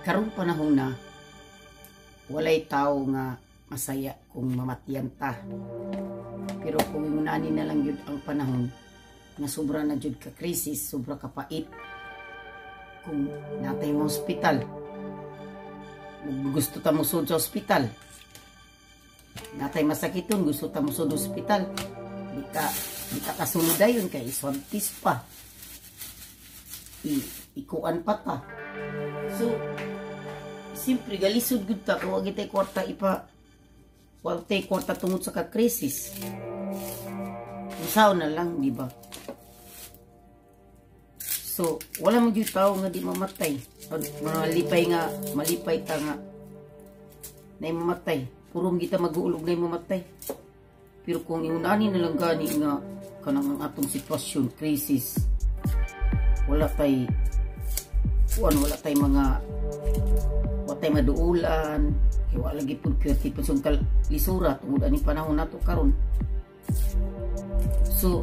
Karong panahon na walay tao nga masaya kung mamatyan ta. Pero kung ingunani na lang yun ang panahon nga sobra na jud ka krisis, sobra ka pait, kung natay mo ospital, gusto ta mosud sa ospital, natay masakiton, gusto ta mosud ospital, di ka kasulod dayon kay swab test pa, ikuan pa ta. So siyempre galisod gud ta kung wa gitay kwarta ipa, wa tay kwarta tungod sa ka-krisis. Unsaon na lang, di ba? So wala man gyud tao nga di mamatay. Malipay nga, malipay ta nga nay mamatay. Puro kita mag-uulog na mamatay. Pero kung iunani na lang gani nga kanang ang atong sitwasyon, krisis, wala tay kuan, wala tay mga, wala tay maduulan, kay wala lagi pud kwerte pud sung lisura tungod aning panahon nato karon. So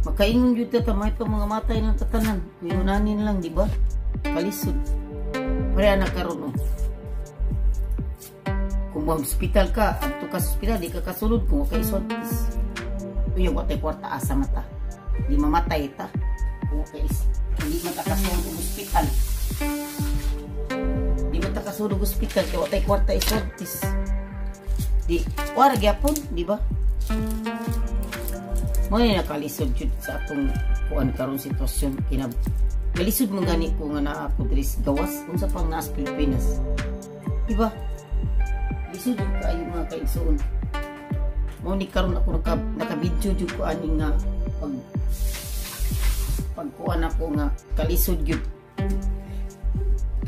makaingon jud ta, may pa mga matay ng tatanan. Iunanin lang, di ba? Kalisod. Pareha na karon, oh. Kung mag-hospital ka, adto ka sa ospital, di ka kasulod kung wa kay swab test. Unya wa tay kwarta, asa mata? Di mamatay ta. Kung wa kay hindi man ta kasulod og ospital. Di man ta kasulod og ospital kay wa tay kwarta i-swab test. Di wara gyapon, di ba? Mo ni nakalisod jud sa atong kuan karon sitwasyon kinab. Galisod man gani ko nga naa ko diri sa gawas, unsa pang naa sa Pilipinas. Di ba? Lisod jud kaayo, mga kaigsoon. Mo ni karon ako naka-video jud ko ani nga pagkuan ako nga kalisod gyud.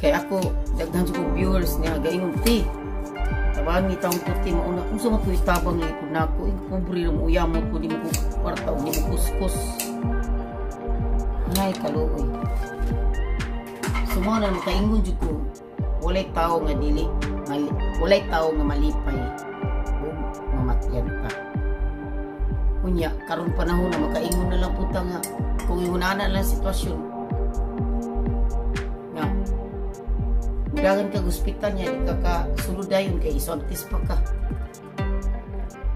Kay ako daghan jud kog viewers nga gaingon, "Ti, tabangi taong puti mauna." Unsa man ko'y tabang lagi pud nako, ing pobre lang, uyamot ko, di mo ko kwarta o di mo kuskus. Ay, kaluoy. So mo na makaingon jud ko, walay tao nga dili mali, walay tao nga malipay ug mamatyan ta. Unya karon panahon na makaingon na lang puta nga kung ihunana lang sitwasyon nga mudagan kag ospital niya, di ka ka sulod dayon kay i-swab test pa ka.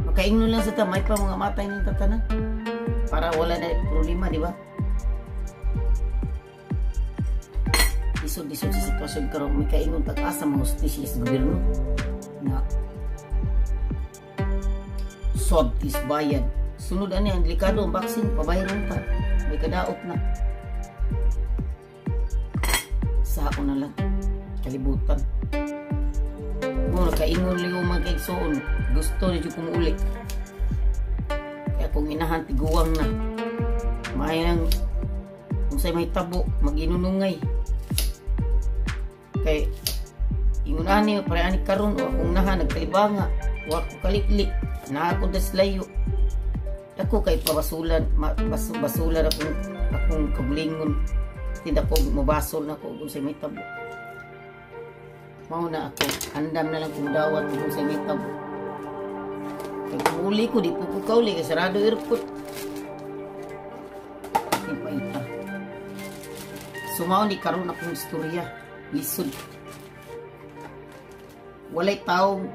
Makaingon lang sa ta, may pa mga matay ning tatanan para wala na problema, di ba? Lisod-lisod sa sitwasyon karon, may kaingon tag asa mga hustisya sa gobyerno na swab test bayad. Sunod ani ang delikado ang vaccine, pabayron ta, may kadaot na. Sao na lang kalibutan mo. Nakaingon ligo, mga kaigsoon, gusto ni jud kumuuli kaya kung inahan tiguang na may nang kung sa'y may tabo maginunungay kay ingon ani pare ani karon o akong naha nagkalibanga, wa ko kaliklik na ako das layo ako kay pabasulan basulan akong kabulingon, tinda ko mabasol na ko kung sa'y may tabo. Mao na ako andam na lang kung dawat kung sa'y may tabo kay kung uli ko, di po ko kauli kay sarado airport. Di pa ita. So mao ni karon akong istorya, lisod. Walay taong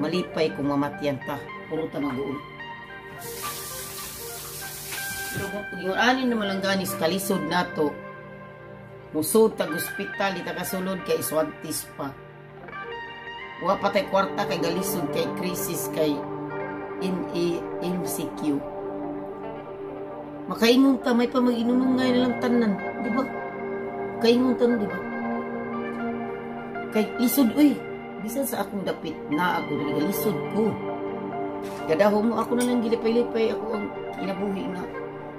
malipay kung mamatyan ta, puro ta mag-uul. Pero kung yung ani naman lang gani sa kalisod nato, musud tag ospital, di ta kasulod kay swab test pa. Wa pa tay kwarta kay galisod kay krisis kay NAMCQ. Makaingon ta, may pa mag-inunungay na lang tanan, di ba? Kaingon ta, di ba? Kay lisod uy, bisan sa akong dapit na ako dili, lisod ko. Gadaho mo ako na lang gilipay-lipay ako ang kinabuhi na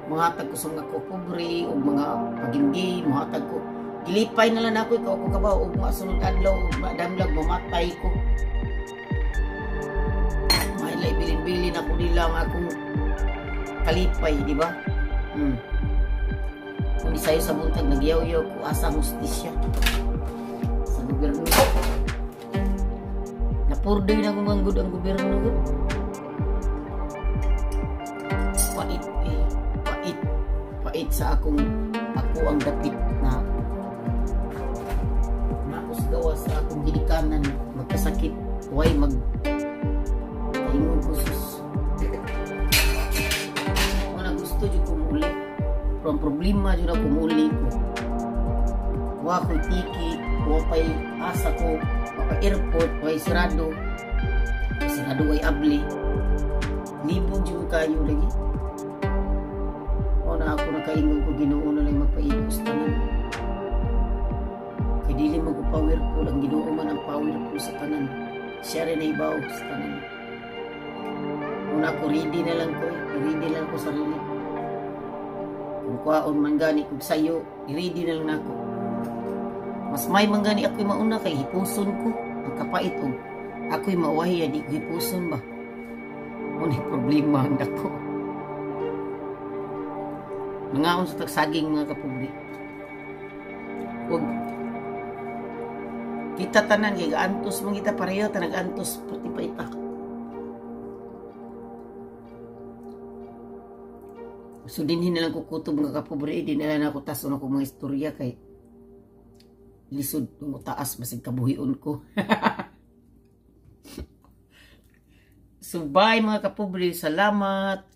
muhatag ko sa mga pobre o mga pagimgi, muhatag ko. Gilipay na lang ako, ikaw ako kabaw og mga sunod adlaw og madamlag mamatay ko. Mahilay bilin-bilin ako nila ang akong kalipay, di ba? Kung isayo sa buntag nagyaw-yaw ko asa hustisya sa gobyerno. Napurdoy na gumanggod ang gobyerno gud. Pait eh, pait. Pait sa akong ako ang dapit na gawas sa akong gidikanan, magkasakit, way mag kaingon ko, sus. Wala gusto jud ko muuli. Pero ang problema jud ako, muuli ko, wa ko'y ticket, wa pa'y asa ko, wa pa airport, way sirado. Sirado, way abli. Libog jud kayo lagi. O na ako nakaingon ko, Ginoo na lang magpaigos tanan. Kay dili mo ko powerful, ang Ginoo man ang powerful sa tanan. Siya rin ay ibaw sa tanan. Una ako, ready na lang ko eh. Ready lang ko sarili. Kung kuwaon man gani kog sayo, i-ready na lang nako. Mas may man gani ako'y mauna kay hipuson ko. Ang kapait og ako'y mauwahi, di ko hipuson ba. Muna problema ang dako. Mangaon sa tagsaging, mga kapobre. Ug kita tanan kay gaantos man kita, pareho ta nag-antos pati pa ita. So dinhi na lang ko kutob, mga kapobre, di na lang ako tason ako mga istorya kay lisod mo taas basig kabuhion ko. So bye, mga kapobre, salamat.